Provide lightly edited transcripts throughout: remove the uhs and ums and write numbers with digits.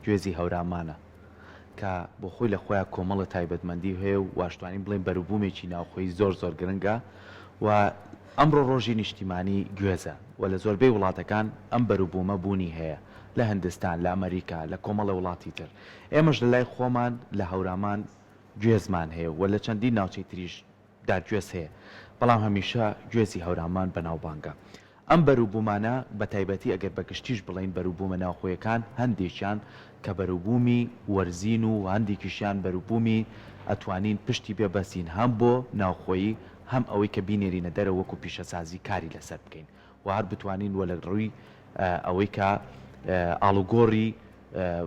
گوێزی هەورامانە کە بۆ خۆی لە خۆیا کۆمەڵە تایبەتمەندی هەیە و واشتوانین بڵێین بەروبوومێکی ناوخۆیی زۆر زۆر گرنگە و ئەمڕۆ ڕۆژی نیشتیمانی گوێزە و لە زۆربەی وڵاتەکان ئەم بەروبوومە بوونی هەیە لە هندستان، لە ئەمەریکا، لە کۆمەڵێ وڵاتی تر. ئێمەش لە لای خۆمان لە هەورامان گوێزمان هەیە و لە چەندین ناوچەی تریش دارگوێز هەیە، بەڵام هەمیشە گوێزی هەورامان بەناوبانگە. ئەم بەروبوومانە بە تایبەتی ئەگەر بە گشتیش بڵێین بەروبوومە ناوخۆیەکان هەندێکیان کە بەروبوومی وەرزین و هەندێکیشیان بەروبوومی ئەتوانین پشتی پێ بەستین هەم بۆ ناوخۆیی هەم ئەوەی کە بینێرینە دەرەوە وەکو پیشەسازی کاری لەسەر بکەین و هەر بتوانین وە لە ڕووی ئەوەی کە ئاڵوگۆڕی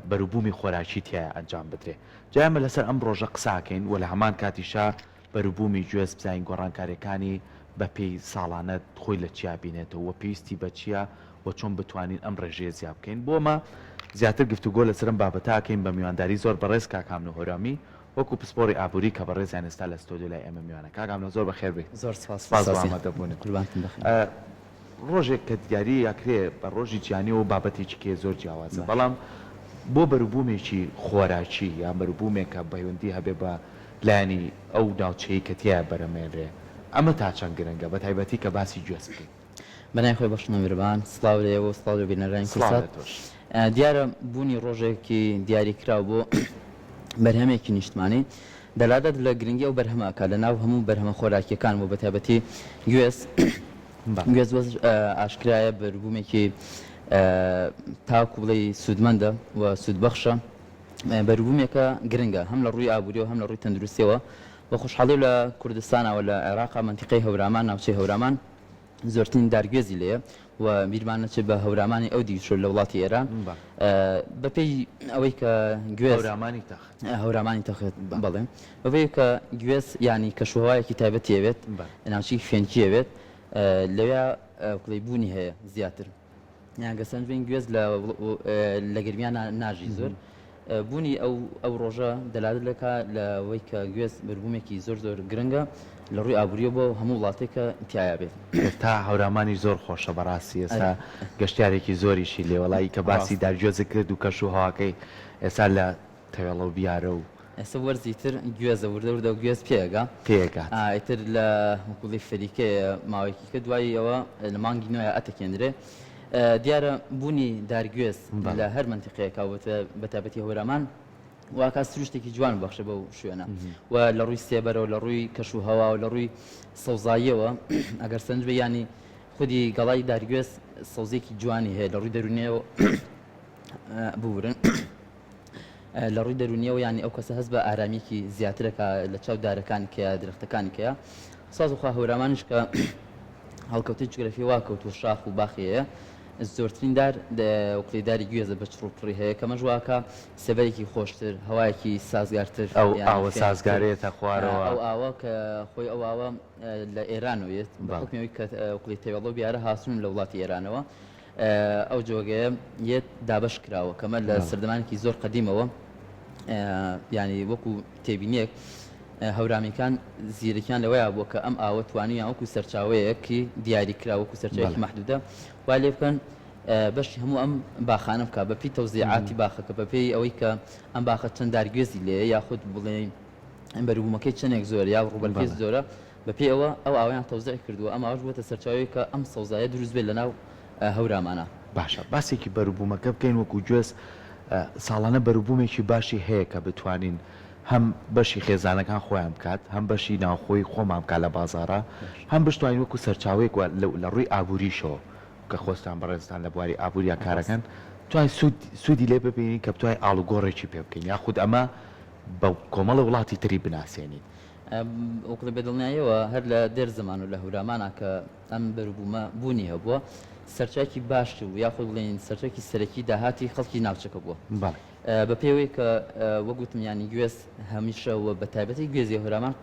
بەروبوومی خۆراکی تیایا ئەنجام بدرێ. جا ئێمە لەسەر ئەم ڕۆژە قساکەین و لە هەمان کاتیشا بەروبوومی گوێز بزانین گۆڕانکاریەکانی بە پێی ساڵانە خۆی لە چیا بینێتەوە و پێویستی بە چیە و چۆن بتوانین ئەم ڕێژەیە زیا بکەین. بۆ ئەمە زیاتر گفتوگۆ لەسەر ئەم بابەتە ئەکەین بە میوانداری زۆر بەڕێز کاک هامنۆ هۆرامی وەکو پسپۆڕی ئابووری کە بەڕێزیان ئێستا لە ستۆدیۆ لای ئێمە میوانە. کاک هامنۆ زۆر بەخێر بێیت. زۆر سپاس سپاس بۆ ئامادەبوونت. قوربانتم بەخێر. ڕۆژێک کە دیاری ئەکرێ بە ڕۆژی جیهانیەوە بابەتێکی کێ زۆر جیاوازە بەڵام بۆ بەروبوومێکی خۆراکی یان بەروبوومێک کە پەیوەندی هەبێ بە لایەنی ئەو ناوچەی کە تیایا بەرەمێنرێ ئەمە تا چەند گرنگە بە تایبەتی کە باسی گوێز بکەین؟ بەناوی خۆی بەخشندە میرەبان سڵاو لە ئێوە و سڵاو لە بینەرانی سڵاو کوردسات. لە تۆش. دیارە بوونی ڕۆژێکی دیاریکراو بۆ بەرهەمێکی نیشتمانی دەلالەت لە گرنگی ئەو بەرهەمە ئەکات لە ناو هەموو بەرهەمە خۆراکییەکان و بەتایبەتی گوێز. گوێز وەز ئاشکرایە بەروبوومێکی تاکو بڵێی سوودمەندە و سوودبەخشە. بەروبوومێکە گرنگە هەم لە ڕووی ئابووریەوە هەم لە ڕووی تەندروستیەوە. بە خۆشحاڵی لە کوردستانەوە لە عێراقا مەنتیقەی هەورامان ناوچەی هەورامان زۆرترین دارگوێزی لێیە و بیرمان نەچێت بە هەورامانی ئەو دیو لە وڵاتی ئێران بەپێی ئەوەی کە گوێز هەورامانی تەخت. هەورامانی تەخت بەڵێ بەپێی کە گوێز یانی کەشوهەوایەکی تایبەتی ئەوێت ناوچەی فێنکی ئەوێت لەوێ کڵی بوونی هەیە زیاتر یان گەر سەرنج بەین گوێز لە لە گەرمیان ناژی زۆر بوونی ئەو ئەو ڕۆژە دەلالەت دەکا لەوەی کە گوێز بەروبوومێکی زۆر زۆر گرنگە لە ڕووی ئابووریەوە بۆ هەموو وڵاتێک کە تیایا بێت. تا هەورامانیش زۆر خۆشە بەڕاستی ئێستا گەشتیارێکی زۆریشی لێ وەڵایی کە باسی دارگوێزت کرد و کەش و هەواکەی ئێستا لە تەوێڵە و بیارە و. ئێستا وەرزی تر گوێزە وردە وردە گوێز پێ ئەگا. پێ ئەگات. ئیتر لە وەکوڵی فەریکەیە ماوەیەکی کە دوایی ئەوە لە مانگی نۆیا ئەتەکێندرێ. دیارە بوونی دارگوێز لە هەر مەنتیقەیەکا و بە تایبەتی هەورامان واکا سروشتێکی جوان بەخشە بەو شوێنە و لە ڕووی سێبەرەوە لە ڕووی کەش و هەوا و لە ڕووی سەوزاییەوە ئەگەر سەرنج بە یانی خودی گەڵای دارگوێز سەوزێکی جوانی هەیە لە ڕووی دەروونیەوە ببورن لە ڕووی دەروونیەوە یانی ئەو کەسە هەست بە ئارامیەکی زیاترەکە لە چاو دارەکانی کە درەختەکانی کەیە ساز وخوا هەورامانیش کە هەڵکەوتەی جوگرافی وا کەوتووە شاخ و باخی هەیە زۆرترین دار وەکلی داری گوێزە بە چڕ و پڕی هەیە کەمەش واکە سێبەرێکی خۆشتر هەوایەکی سازگارتر ئەو ئاوە سازگارێتە خوارەوە ئەو ئاوە کە خۆی ئەو ئاوە لە ئێرانەوە یەت بە حوکمی ئەوەی کە وەکلی تەوێڵە و بیارە هاتوون لە وڵاتی ئێرانەوە ئەو جۆگەیە یەت دابەش کراوە کەمە لە سەردەمانێکی زۆر قەدیمەوە یانی وەکو تێبینیەک هەورامیکان زیرەکیان لەوەیا بووە کە ئەم ئاوە توانیان وەکو سەرچاوەیەکی دیاری کرا وەکو سەرچاوەیەکی مەحدودە وا لێ بکەن بەشی هەموو ئەم باخانە بکە بە پێی تەوزیعاتی باخەکە بە پێی ئەوەی کە ئەم باخە چەند دارگوێزی لێیە یاخود بڵێین بەروبوومەکەی چەندێک زۆرە یا ڕووبەرەکەی زۆرە بە پێی ئەوە ئەو ئاوەیان تەوزیع کردووە ئەم ئاوەش بووەتە سەرچاوەیەک کە ئەم سەوزایە دروست بێت لەناو هەورامانا. باشە باسێکی بەروبوومەکە بکەین وەکو گوێز ساڵانە بەروبوومێکی باشی هەیە کە بتوانین هەم بەشی خێزانەکان خۆیان بکات هەم بەشی ناوخۆی خۆمان بکات لە بازاڕا هەم بشتوانین وەکو سەرچاوەیەک وە لە ڕووی ئابووریشەوە کە خۆستان بەڕێزتان لە بواری ئابووریا کارەکەن بتوانین سوود سوودی لێ ببینین کە بتوانین ئاڵوگۆڕێکی پێ بکەین یاخود ئەمە بە کۆمەڵی وڵاتی تری بناسێنین. وەکڵی بە دڵنیاییەوە هەر لە دێر زەمان و لە هەورامانا کە ئەم بەروبوومە بوونی هەبووە سەرچاوەیەکی باش و یاخود بڵێین سەرچاوەیەکی سەرەکی داهاتی خەڵکی ناوچەکە بووە. بەڵێ. بە پێی ئەوەی کە وەک وتم یانی گوێز هەمیشە و بە تایبەتی گوێزی هەورامان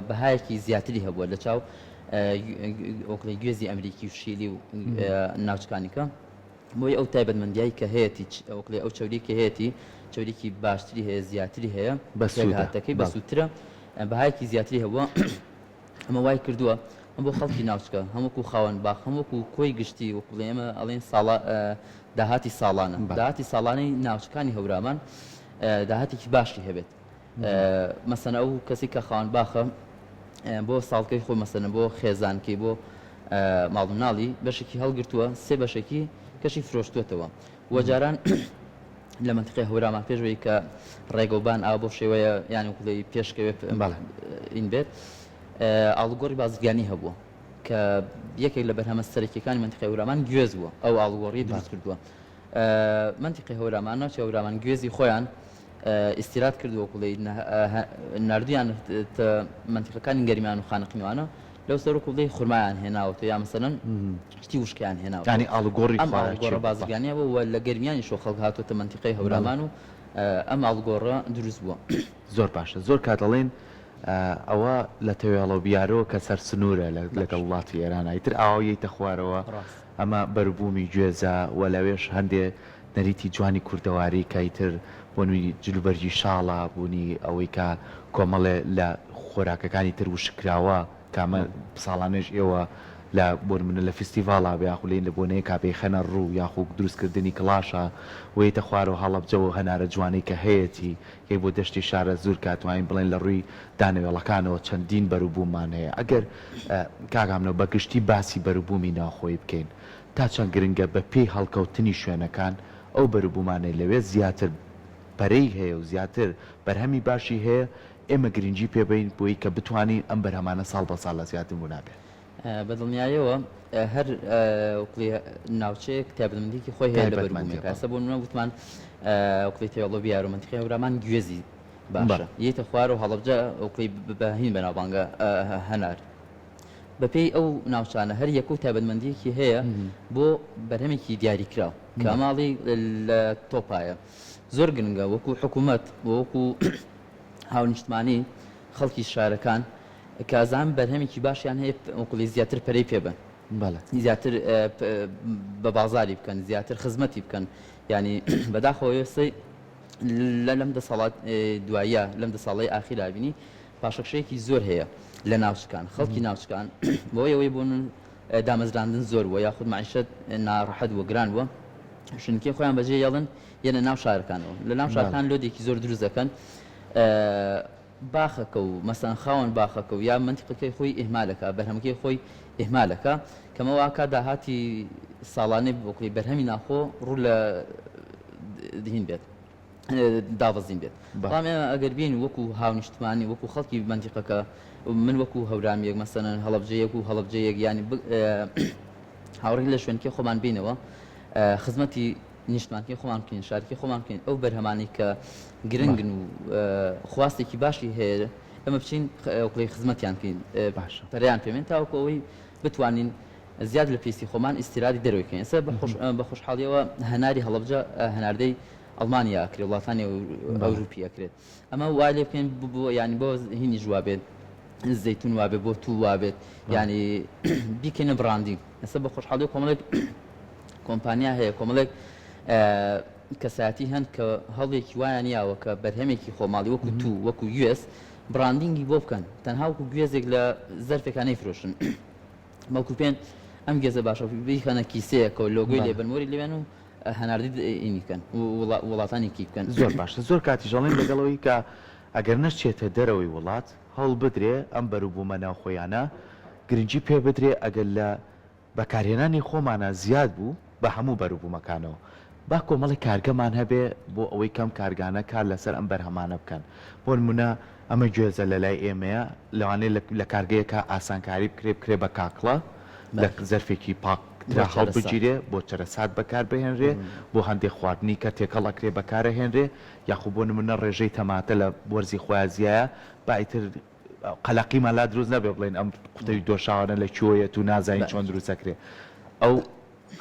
بەهایەکی زیاتری هەبووە لە چاو وەکڵی گوێزی ئەمریکی و شیلی و ناوچەکانی کە بۆیە ئەو تایبەتمەندیای کە هەیەتی وەکڵی ئەو چەوری کە هەیەتی چەوریکی باشتری هەیە زیاتری هەیە بەسوودە پێکهاتەکەی بەسوودترە بەهایەکی زیاتری هەبووە ئەمە وای کردووە هەم بۆ خەڵکی ناوچکە هەم وەکو خاوەن باخ هەم وەکو کۆی گشتی وەکو بڵێ ئێمە ئەڵێن ساڵە. داهاتی ساڵانە داهاتی ساڵانەی ناوچەکانی هەورامان داهاتێکی باشی هەبێت مەسەن ئەو کەسی کە خاوەن باخە بۆ ساڵکەی خۆی مەسەنە بۆ خێزانکەی بۆ ماڵ مناڵی بەشێکی هەڵگرتووە سێ بەشێکی کەشی فرۆشتوەتەوە وەجاران لە منتیقی هەورامان پێشەوەی کە ڕێگەوبان ئاو بۆ شێوەیە یان وڵی پێشکەوێت این بێت ئاڵوگۆڕی بازرگانی هەبووە کە یەکێک لە بەرهەمە سەرەکیەکانی مەنتیقەی هەورامان گوێز بووە ئەو ئاڵوگۆڕی دروست کردووە مەنتیقی هەورامان ناوچە هەورامان گوێزی خۆیان ئیستیراد کردووە کوڵی نردویان مەنتیقەکانی گەرمیان و خانەقینوانە لەو سەر کوڵی خورمایان هێناوەتە یا مەسەلەن شتی وشکیان هێناوە ینی ئاڵوگۆڕی ئەم ئاڵوگۆڕە بازرگانیە بووە لە گەرمیانی شۆ خەڵک هاتووەتە مەنتیقەی هەورامان و ئەم ئاڵوگۆڕە دروست بووە. زۆر باشە زۆر کات ئەڵێن ئەوە لە تەوێڵە و بیارۆ کە سەر سنوورە لەگەڵ وڵاتی ئێرانە ئیتر ئاوا یەیتە خوارەوە ئەمە بەروبوومی گوێزە و لەوێش هەندێ نەریتی جوانی کوردەواری کە ئیتر بۆنی جلوبەرگی شاڵە بوونی ئەوەی کە کۆمەڵێ لە خۆراکەکانی تر وشککراوە کە ئەمە ساڵانێش ئێوە لە بۆ نمونە لە فیستیڤاڵا بێ یاخو لە بۆنەیەکا بەیخەنە ڕوو یاخو دروستکردنی کڵاشە و یەیتە خوارەوە هەڵەبجە و هەنارە جوانەی کە هەیەتی یەی بۆ دەشتی شارەزوور کە ئەتوانین بڵێین لە ڕووی دانەوێڵەکانەوە چەندین بەروبووممان هەیە. ئەگەر کاک هامنۆ بە گشتی باسی بەروبوومی ناوخۆیی بکەین تا چەند گرنگە بە پێی هەڵکەوتنی شوێنەکان ئەو بەروبوومانەی لەوێ زیاتر پەرەی هەیە و زیاتر بەرهەمی باشی هەیە ئێمە گرنگی پێ بەین بۆی کە بتوانین ئەم بەرهەمانە ساڵ بە ساڵ لە زیادبوونا بێت. بە دڵنیایەوە هەر وەکڵی ناوچەیەک تایبەتمەندیەکی خۆی هەیە لە بەروبوومێک ئێستا بۆ نمونە وتمان وەکڵی تەوێڵۆ بیار و مەنتیقی هەورامان گوێزی باشە یەیتە خوار و هەڵەبجە وەکڵی بە هین بەناوبانگە هەنار بەپێی ئەو ناوچانە هەر یەکە و تایبەتمەندیەکی هەیە بۆ بەرهەمێکی دیاریکراو کە ماڵی لە تۆپایە زۆر گرنگە وەکو حکوومەت وەکو هاونیشتمانی خەڵکی شارەکان کە ئەزانم بەرهەمێکی باشیان هەیە وەکوڵی زیاتر پەرەی پێ بەن بەڵێ. زیاتر بە بازاری بکەن زیاتر خزمەتی بکەن یانی بەداخەوە ئێستەی لە لەم دە ساڵات دواییە لەم دە ساڵەی ئاخیرا بینی پاشەکشەیەکی زۆر هەیە لە ناوچکان خەڵکی ناوچکان بەوەی ئەوەی بۆ دامەزراندن زۆر بووە یاخود معیشەت ناڕەحەت بووە گران بووە شوێنکەی خۆیان بەجێ یەڵن یەنە ناو شارەکانەوە لە ناو شارەکان لۆدێکی زۆر دروست دەکەن باخەکە و مەسەلەن خاوەن باخەکە و یا مەنتیقەکەی خۆی ئیهمال ئەکا، بەرهەمەکەی خۆی ئیهمال ئەکا، کەمە وا ئەکا داهاتی ساڵانەی بۆ بەرهەمی ناوخۆ ڕوو لە هین بێت، دابەزین بێت. بەڵام ئێمە ئەگەر بین وەکوو هاونیشتمانی، وەکوو خەڵکی مەنتیقەکە، من وەکوو هەورامییەک مەسەلەن هەڵەبجەیەک و هەڵەبجەیەک یانی هاوڕێک لە شوێنکەی خۆمان بینەوە خزمەتی نیشتمانکەی خۆمان بکەین، شارەکەی خۆمان بکەین، ئەو بەرهەمانەی کە گرنگن و خواستێکی باشی هەیە ئێمە بچین وەکڵی خزمەتیان بکەین، باشە. پەرەیان پێ بێن تاوەکو ئەوەی بتوانین زیاد لە پێویستی خۆمان ئیستیرادی دەرەوەی بکەین. ئێستا بە خۆشحاڵیەوە هەناری هەڵەبجە هەناردەی ئەڵمانیا ئەکرێت، وڵاتانی ئەوروپی ئەکرێت. ئەمە وا لێ بکەین بۆ یانی بۆ هینیش وابێت، زەیتون وابێت، بۆ توو وابێت، یانی بیکەینە branding. ئێستا بە خۆشحاڵی کۆمەڵێک کۆمپانیا هەیە، کۆمەڵێک کەسایەتی هەن کە هەوڵێکی وایان یاوە کە بەرهەمێکی خۆماڵی وەکو توو وەکو گوێز branding ی بۆ بکەن، تەنها وەکو گوێزێک لە زەرفێکا نەیفرۆشن، بەڵکو پێن ئەم گوێزە باشە بیخەنە کیسەیەکەوە لۆگۆی لێ بن مۆری لێبێن و هەناردەی ئینی بکەن و وڵاتانی کی بکەن. زۆر باشە زۆر کاتیش ئەڵێن لەگەڵ ئەوەی کە ئەگەر نەشچێتە دەرەوەی وڵات هەوڵ بدرێ ئەم بەروبوومە ناوخۆیانە گرنگی پێ بدرێ ئەگەر لە بەکارهێنانی خۆمانا زیاد بوو بە هەموو بەروبوومەکانەوە با کۆمەڵێک کارگەمان هەبێ بۆ ئەوەی کەم کارگانە کار لەسەر ئەم بەرهەمانە بکەن بۆ نمونە ئەمە گوێزە لەلای ئێمەیە لەوانەیە لە کارگەیەکا ئاسانکاری بکرێ بکرێ بە کاکڵە لە زەرفێکی پاک ترا هەڵبگیرێ بۆ چەرەسات بەکار بهێنرێ بۆ هەندێ خواردنی کە تێکەڵ ئەکرێ بەکارئەهێنرێ یاخو بۆ نمونە ڕێژەی تەماتە لە وەرزی خۆیا زیایە با ئیتر قەلەقیمان لا دروست نەبێ بڵێین ئەم قوتەی دۆشاوانە لە کوێوە یەت و نازانین چۆن دروست ئەکرێ ئەو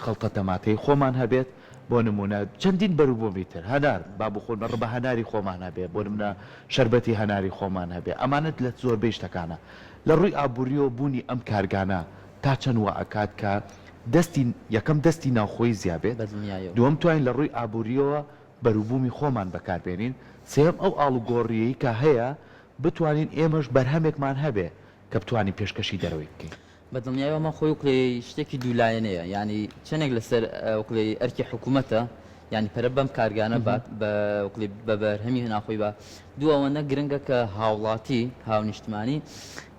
خڵتە تەماتەی خۆمان هەبێت بۆ نمونە چەندین بەروبوومی تر هەنار با بخۆن ڕبە هەناری خۆمان هەبێ بۆ نمونە شەربەتی هەناری خۆمان هەبێ ئەمانەت لە زۆربەی شتەکانە لە ڕووی ئابووریەوە بوونی ئەم کارگانە تا چەند وا ئەکات کە دەستی یەکەم دەستی ناوخۆیی زیا بێت دووەم تواین لە ڕووی ئابووریەوە بەروبوومی خۆمان بەکار بێنین سێیەم ئەو ئاڵوگۆڕیەی کە هەیە بتوانین ئێمەش بەرهەمێکمان هەبێ کە بتوانین پێشکەشی دەرەوەی بکەین. بە دڵنیایەوە ئەمە خۆی وەکڵێ شتێکی دوولایەنەیە یانی چەندێک لەسەر وەکڵێ ئەرکی حکوومەتە یانی پەرە بەم کارگانە بات بە وەکڵێ بە بەرهەمی ناخۆی بە دوو ئەوەندە گرنگە کە هاوڵاتی هاونیشتمانی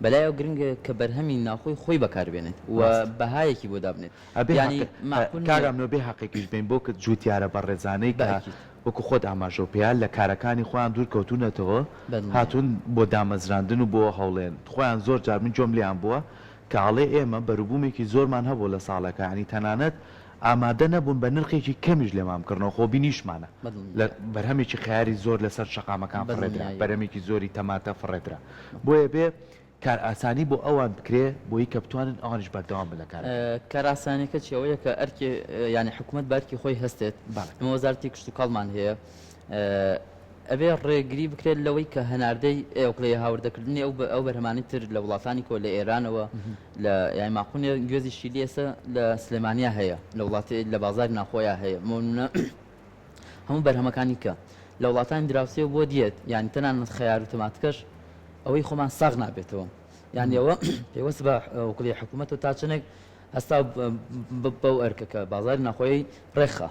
بەلایەوە گرنگە کە بەرهەمی ناخۆی خۆی بەکاربێنێت و بەهایەکی بۆ دابنێت ئەبێ یانی هەق مەعقول کاک نییە ئەمنۆ بێ هەقێکیش بین بۆ کە جووتیارە بەڕێزانەی بە کە ئەکید. وەکو خۆت ئاماژەو پێیا لە کارەکانی خۆیان دوور کەوتوونەتەوە بەدڵنیایەوە. هاتوون بۆ دامەزراندن و بۆ هەوڵێن خۆیان زۆر جار من گوێم لێیان بووە کە ئەڵێ ئێمە بەروبوومێکی زۆرمان هەبووە لە ساڵێکا یانی تەنانەت ئامادە نەبوون بە نرخێکی کەمیش لێمان بکڕنەوە خۆ بینیشمانە لە بەدڵنیایەوە. بەرهەمێکی خەیاری زۆر لەسەر شەقامەکان فڕێدرا بەدڵنیایەوە. بەرهەمێکی زۆری تەماتە فڕێدرا بۆیە بێ کارئاسانی بۆ ئەوان بکرێ بۆی کە بتوانن ئەوانیش بەردەوام بن لە کارەکەیان. کارئاسانیەکە چیە؟ ئەوەیە کە ئەرکی یانی حکومەت بە ئەرکی خۆی هەستێت، بەڵێ. ئێمە وەزارەتی کشتوکاڵمان هەیە، ئەبێ ڕێگری بکرێت لەوەی کە هەناردەی ئێوکڵێ هاوردەکردنی ئەو ئەو بەرهەمانەی تر لە وڵاتانی کۆ لە ئێرانەوە لە یانی ماقوول نیە گوێزی شیلی ئێستا لە سلێمانیا هەیە لە وڵاتی لە بازاری ناوخۆیا هەیە بۆ نمونە هەموو بەرهەمەکانی کە لە وڵاتانی دراوسێ بۆ دیێت یانی تەنانەت خەیار و تەماتکەش ئەوەی خۆمان ساغ نابێتەوە یانی ئەوە پێوەست بە وکڵی حکوومەت و تا چەندێک هەستا بەو ئەرکە کە بازاری ناخۆی ڕێکخا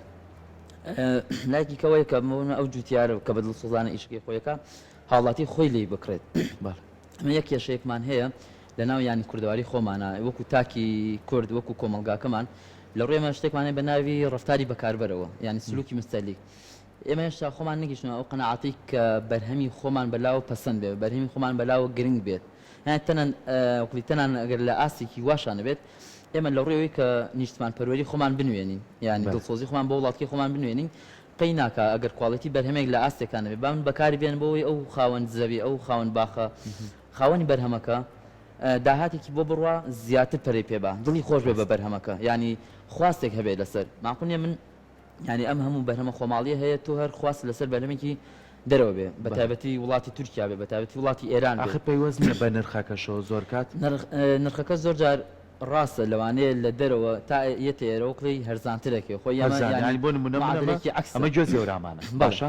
لایەکی کەوەیە کە ئەو جوتیارە کە بە دڵسۆزانە ئیشەکەی خۆیەکە هاوڵاتی خۆی لی بکڕێت ئەمە یەک کێشەیەکمان هەیە لە ناو یانی کوردەواری خۆمانە وەکو تاکی کورد وەکو کۆمەڵگاکەمان لە ڕووی ئێمە شتێکمان هەیە بە ناوی ڕەفتاری بەکاربەرەوە یانی سلوکی مستەلیک ئێمە هێشتا خۆمان نەگەیشتووە ئەو قەناعەتەی کە بەرهەمی خۆمان بەلاوە پەسەند بێت بەرهەمی خۆمان بەلاوە گرنگ بێت یانی تەنان وەکلی تەنان ئەگەر لە ئاستێکی واشا نەبێت ئێمە لە ڕووی ئەوەی کە نیشتمان پەروەری خۆمان بنوێنین یانی دڵسۆزی خۆمان بۆ وڵاتکەی خۆمان بنوێنین قەی ناکا ئەگەر quality بەرهەمێک لە ئاستێکا نەبێ با من بەکاری بێنم بۆ ئەوەی ئەو خاوەن زەوی ئەو خاوەن باخە خاوەنی بەرهەمەکە داهاتێکی بۆ بڕوا زیاتر پەرەی پێ با دڵی خۆش بێ بە بەرهەمەکە یانی خواستێک هەبێ لەسەر ماقول نیە من یانی ئەم هەموو بەرهەمە خۆماڵیە هەیە تۆ هەر خواست لەسەر بەرهەمێکی دەرەوە بێ بە تایبەتی وڵاتی تورکیا بێ بە تایبەتی وڵاتی ئێران بێ. ئاخر پەیوەست نیە بە نرخەکەشەوە زۆر کات؟ نرخەکە زۆر جار ڕاستە لەوانەیە لە دەرەوە تا یەتە ئێرە وەکڵی هەرزانترەکەی خۆی ئەمە هەرزانە یانی یانی بۆ نمونە من ئەمە معادلەیەکی عەکسە. ئەمە گوێزی هەورامانە بەڵێ. باشە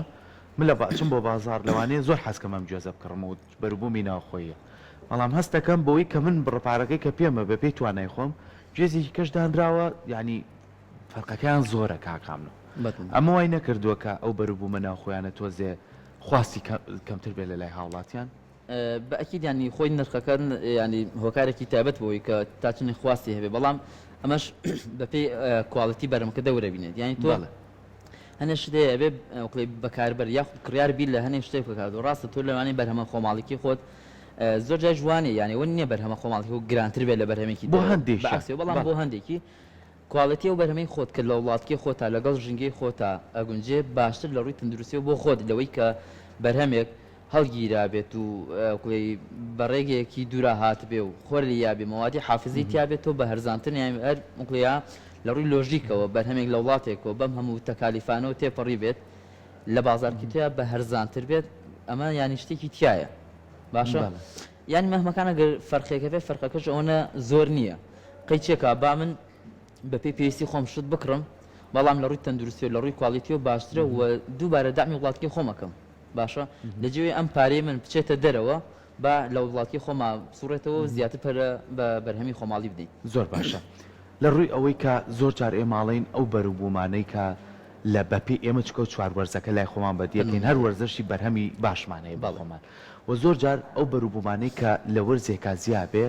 من لە ئەچم بۆ بازاڕ لەوانەیە زۆر حەز کەم ئەم گوێزە بکڕم و بەروبوومی ناوخۆییە بەڵام هەست دەکەم بەوەی کە من بڕە پارەکەی کە پێمە بە پێی توانای خۆم گوێزێکی کەش دانراوە یانی فەرقەکەیان زۆرە کاک ئامنۆ بەدڵنیام. ئەمە وای نەکردووە کە ئەو بەروبوومە ناوخۆیانە تۆزێ خواستی کەمتر بێت لە لای هاوڵاتیان؟ بە ئەکید یانی خۆی نرخەکە یانی هۆکارێکی تایبەت بۆی کە تا چەندێک خواستی هەبێ بەڵام ئەمەش بەپێی quality بەرهەمەکە دەورەبینێت یانی تۆ هەنێ شت هەیە ئەبێ وەکڵێ بەکاربەر یاخود کڕیار بیر لە هەنێ شتێک بکات و ڕاستە تۆ لەوانەیە بەرهەمە خۆماڵیکی خۆت زۆر جای جوانێ یانی ئەوە نییە بەرهەمە خۆماڵیکی خۆت گرانتر بێت لە بەرهەمێکی بۆ دەرەوە هەندێکیان بەعەکسەوە بەڵام بەڵێ بۆ هەندێکی quality ئەو بەرهەمەی خۆت کە لە وڵاتکەی خۆتا لەگەڵ ژینگەی خۆتا ئەگونجێ باشتر لە ڕووی تەندروستیەوە بۆ خۆت لەوەی کە بەرهەمێک هەڵگیرابێت و وەکڵێی بە ڕێگەیەکی دوورا هاتبێ و خۆر لێی یابێ مەوادی حافزەی تیابێت تۆ بە هەرزانتر یان هەر وەکڵێیا لە ڕووی لۆژیکەوە بەرهەمێک لە وڵاتێکەوە بەم هەموو تەکالیفانەوە تێپەڕی بێت لە بازاڕکی تۆیا بە هەرزانتر بێت ئەمە یانی شتێکی تیایە باشە یانی مەهمەکان ئەگەر فەرقێک هەبێ فەرقەکەش ئەوەنە زۆر نییە قەی چێکا با من بەپێی پێویستی خۆم شت بکڕم بەڵام لە ڕووی تەندروستی و لە ڕووی quality ەوە باشترە و دووبارە دەعمی وڵاتکەی خۆم ئەکەم باشە لە جێی ئەم پارەی من بچێتە دەرەوە با لە وڵاتکەی خۆما بسوڕێتەوە و زیاتر پەرە بە بەرهەمی خۆماڵی بدەین. زۆر باشە لە ڕووی ئەوەی کە زۆر جار ئێمە ئەڵێین ئەو بەروبوومانەی کە لە بەپێی ئێمە چونکە چوار وەرزەکە لای خۆمان بەدیەکەین هەر وەرزەشی بەرهەمی باشمان هەیە بۆ خۆمان و زۆر جار ئەو بەروبوومانەی کە لە وەرزێکا زیا بێ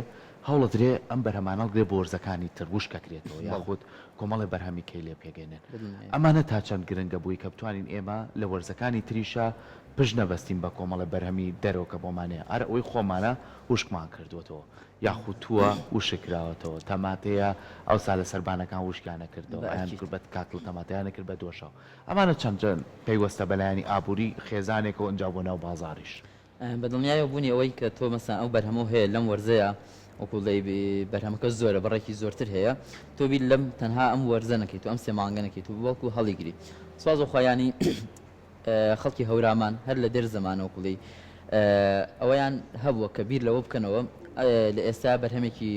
هەوڵەدرێ ئەم بەرهەمانە هەڵگرێ بۆ وەرزەکانی تر وشکەکرێتەوە یاخود کۆمەڵێ بەرهەمی کەی لێ پێگەنێن ئەمانە تا چەند گرنگە بۆی کە بتوانین ئێمە لە وەرزەکانی تریشا پشت نەبەستین بە کۆمەڵێ بەرهەمی دەرەوە کە بۆمان هەیە هەر ئەوەی خۆمانە وشکمان کردووەتەوە یاخود تووە وشک کراوەتەوە تەماتەیە ئەوسا لە سەربانەکان وشکیان ئەکردەوە ئەیان کرد بە کاکڵ تەماتەیان ئەکرد بە دۆشاو ئەمانە چەند پەیوەستە بە لایەنی ئابووری خێزانێکەوە ئینجا بۆ ناو بازاڕیش. بە دڵنیایەوە بوونی ئەوەی کە تۆ مەسەن ئەو بەرهەمەو هەیە لەم وەرزەیا وەکو ڵێی بەرهەمەکە زۆرە بڕێکی زۆرتر هەیە تۆ بیر لەم تەنها ئەم وەرزە نەکەیت و ئەم سێ مانگە نەکەیت و بەڵکو هەڵیگری سواز بۆ خوا یانی خەڵکی هەورامان هەر لە دێر زەمانەوە کوڵی ئەوەیان هەبووە کە بیر لەوە بکەنەوە لە ئێستا بەرهەمێکی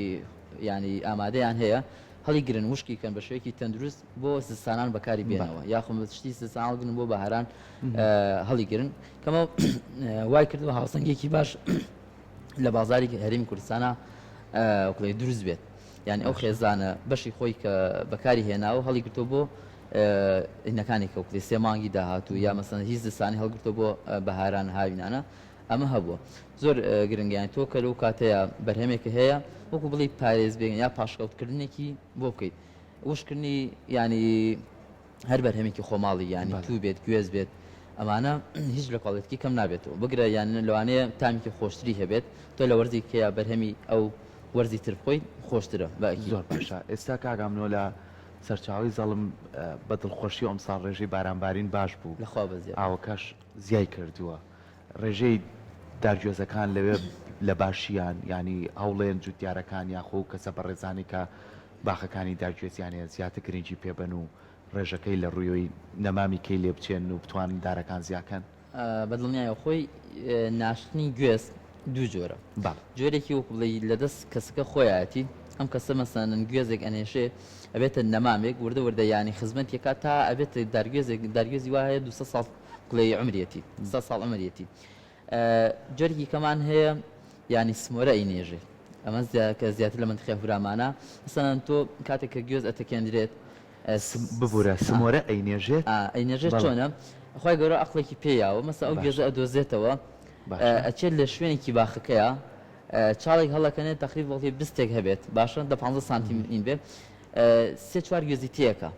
ینی ئامادەیان هەیە هەڵیگرن وشکی کەن بە شێوەیەکی تەندروست بۆ زستانان بەکاری بێنەوە یاخۆ شتی زستان هەڵگرن بۆ بەهاران هەڵیگرن کەمە وای کردووە هاوسەنگێکی باش لە بازاری هەرێمی کوردستانە وکڵی دروست بێت. یانی ئەو خێزانە بەشی خۆی کە بەکاری هێناوە هەڵیگرتووە بۆ ئینەکانی کە وەکوڵی سێ مانگی داهاتوو یا مەسەن هیچ زستانی هەڵگرتووە بۆ بەهاران هاوینانە ئەمە هەبووە زۆر گرنگە یانی تۆ کە لەو کاتەیە بەرهەمێکە هەیە وەکو بڵێی پارێز بێ یا پاشکەوتکردنێکی بۆ بکەیت وشکردنی ینی هەر بەرهەمێکی خۆماڵی یانی توو بێت گوێز بێت ئەمانە هیچ لە quality کەم نابێتەوە بگرە یان لەوانەیە تامێکی خۆشتری هەبێت تۆ لە وەرزی کەیا بەرهەمی ئەو وەرزی تر بخۆیت خۆشترە بە ئەکید. زۆر باشە ئێستا کاک ئامنۆ لە سەرچاوەی زەڵم بە دڵخۆشیەوە ئەمساڵ ڕێژەی بارانبارین باش بوو لە خوا بەزیاد. ئاوەکەش زیای کردووە ڕێژەی دارگوێزەکان لەوێ لە باشیان یانی هەوڵێن جوتیارەکان یاخۆ و کەسە بەڕێزانی کە باخەکانی دارگوێزیان هەیە زیاتر گرنگی پێ بەن و ڕێژەکەی لە ڕووی نەمامی کەی لێ بچێنن و بتوانن دارەکان زیاکەن؟ بە دڵنیایەوە خۆی ناشتنی گوێز دوو جۆرە بەڵێ. جۆرێکی وەکو بڵێی لە دەست کەسەکە خۆیایەتی ئەم کەسە مەسەلەن گوێزێک ئەنێشێ ئەبێتە نەمامێک وردە وردە یانی خزمەتی ئەکات تا ئەبێتە دارگوێزێک دارگوێزی وا هەیە 200 ساڵ بڵێی عومریەتی 200 ساڵ عومریەتی جۆرێکی کەمان هەیە یانی سمۆرە ئەینێژێ ئەمە کە زیاتر لە مەنتیقی هەورامانە مەسەلەن تۆ کاتێک کە گوێز ئەتەکێندرێت ببورە سمۆرە ئەینێژێت؟ ئەینێژێت چۆنە خوای گەورە ئەقڵێکی پێ یاوە مەسە ئەو گوێزە ئەدۆزێتەوە ئەچێت لە شوێنێکی باخەکەیە چاڵێک هەڵەکەنێت تەقریب وەڵی بستێک هەبێت باشە دە 15 سانتیم این بێ سێ چوار گوێزی تێکە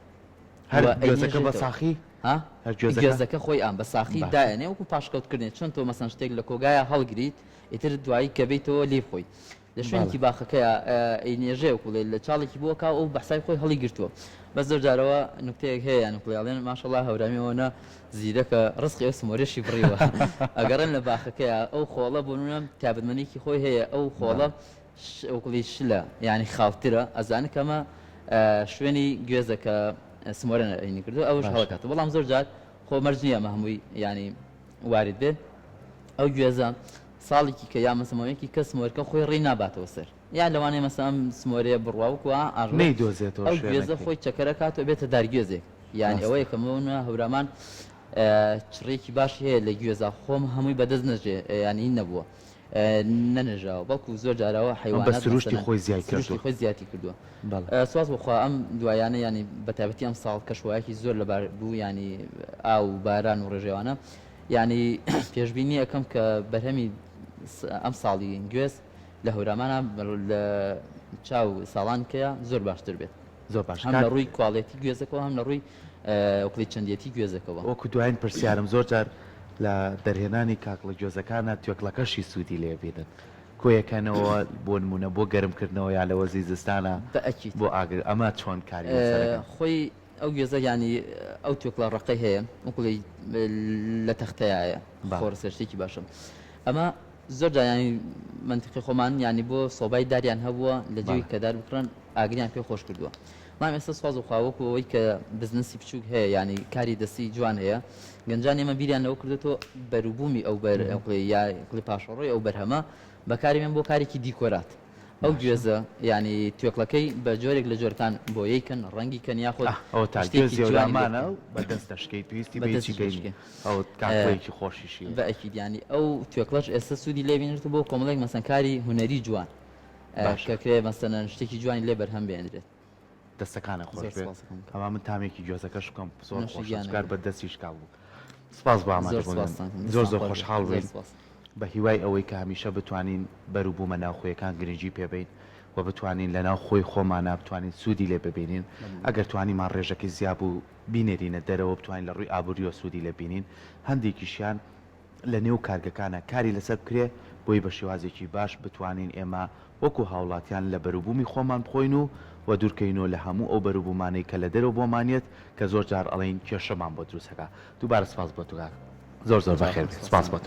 هەر گوێزەکە بە ساخی؟ ها؟ هەر گوێزەکە؟ گوێزەکە خۆی ئام بە ساخی دایەنێ وەکو پاشکەوتکردنێ چۆن تۆ مەسەن شتێک لە کۆگایە هەڵگریت ئیتر دوایی کە بێیتەوە لێی بخۆیت لە شوێنێکی باخەکەیا ئەینێژێ وەکو بڵێ لە چاڵێکی بۆ کا و بە حسابی خۆی هەڵی گرتووە بەس زۆر جارەوە نوکتەیەک هەیە یان بڵێ ئەڵێن ماشەڵا هەورامی ئەوەنە زیرەکە ڕزقی ئەو سمۆرەشی بڕیوە ئەگەڕێن لە باخەکەیا ئەو خۆڵە بۆ نمونە تایبەتمەندیەکی خۆی هەیە ئەو خۆڵە وەکوڵی شلە یانی خاوترە ئەزانن کە ئەمە شوێنی گوێزە کە سمۆرە نەرێنی کردو ئەوش هەڵکاتەوە بەڵام زۆر جار خۆ مەرج نییە ئەمە هەمووی یانی وارد بێ ئەو گوێزە ساڵێکی کە یا مەسەمەوەیەکی کە سمۆرکە خۆی ڕێی ناباتەوە سەر یا لەوانەیە مەسە ئەم سمۆرەیە بڕوا وەکو ئاژەڵ نەیدۆزێتەوە ئەو گوێزە خۆی چەکەرە کات و بێتە دارگوێزێک یانی ئەوەیە کە مەونە هەورامان چڕێکی باشی هەیە لە گوێزا خۆم هەمووی بەدەست نەژێ ینی نەبووە نەنێژراوە بەڵکو زۆر جارەوە حەیوانات بە سروشتی خۆی زیای سروشتی خۆی زیاتی کردووە سواز بۆ خوا ئەم دوایانە ینی بە تایبەتی ئەم ساڵ کەشوایەکی زۆر لەبار بوو ینی ئاو و باران و ڕێژەوانە ینی پێشبینی ئەەکەم کە بەرهەمی ئەم ساڵی گوێز لە هەورامانە لە چاو ساڵان کەیە زۆر باشتر بێت زۆر باش هەم لە ڕووی quality گوێزەکەەوە هەم لە ڕووی وەکڵی چەندێتی گوێزەکەەوە. وەکو دواین پرسیارم زۆر جار لە دەرهێنانی کاکڵە گوێزەکانە توێکڵەکەشی سوودی لێ بینن کۆیەکەنەوە بۆ نمونە بۆ گەرم کردنەوە یا لە وەرزی زستانە بە ئەکید بۆ ئاگر ئەمە چۆن کاری لەسەر ئەکەن؟ خۆی ئەو گوێزە یانی ئەو توێکڵە ڕەقەی هەیە وەکڵی لە تەختەیایە خۆڕسکە شتێکی باشە ئەمە زۆر جار یانی مەنتیقی خۆمان یانی بۆ سۆبای داریان هەبووە لە جێی کە دار بکڕن ئاگریان پێ خۆش کردووە بەڵام ئێستا سوپاس بۆ خوا وەکو ئەوەی کە بزنسی بچووک هەیە یانی کاری دەستی جوان هەیە گەنجانی ئێمە بیریان لەوە کردوێتەوە بەروبوومی ئەو بەر یا پاشەڕۆی ئەو بەرهەمە بەکاری بێن بۆ کارێکی دیکۆرات ئەو گوێزە یانی توێکڵەکەی بە جۆرێک لە جۆرەکان بۆیەی کەن ڕەنگی کەن یاخود ئەوە تا شتێکی گوێزی جوانی لێ ئەولامانە بکەن و بە دەست دەشکێی پێویستی بە بە هیچی دەستیش کەی نیە دەشکێ ئەوە کاکڵەیەکی خۆشیشی بە ئەکید یانی ئەو توێکڵەش ئێستا سوودی لێ بینرێت بۆ کۆمەڵێک مەسەن کاری هونەری جوان باشە کە کرێ مەسەلەن شتێکی جوانی لێ بەرهەم بێنرێت. دەستەکانت خۆش زۆر بێ سپاس ئەکەم. ئەما من تامێکی گوێزەکەش بکەم زۆر نۆشی خۆشە گیانەکەم. چونکە هەر بە دەستی شکا بوو سپاس بۆ زۆر ئامادەبوونت سپاستان کەم زۆر دەستان زۆر خۆش بێ خۆشحاڵ زۆر بووین سپاس. بە هیوای ئەوەی کە هەمیشە بتوانین بەروبوومە ناوخۆیەکان گرنگی پێ بەین و بتوانین لە ناو خۆی خۆمانا بتوانین سوودی لێ ببینین ئەگەر توانیمان ڕێژەکەی زیا بوو بینێرینە دەرەوە بتوانین لە ڕووی ئابووریەوە سوودی لێ بینین هەندێکیشیان لە نێو کارگەکانا کاری لەسەر بکرێ بۆی بە شێوازێکی باش بتوانین ئێمە وەکو هاوڵاتیان لە بەروبوومی خۆمان بخۆین و وە دوورکەینەوە لە هەموو ئەو بەروبوومانەی کە لە دەرەوە بۆمان یەت کە زۆر جار ئەڵێین کێشەمان بۆ دروست ئەکا دووبارە سپاس بۆ تۆ کاک زۆر زۆر بەخێر بێی سپاس بۆ تۆ.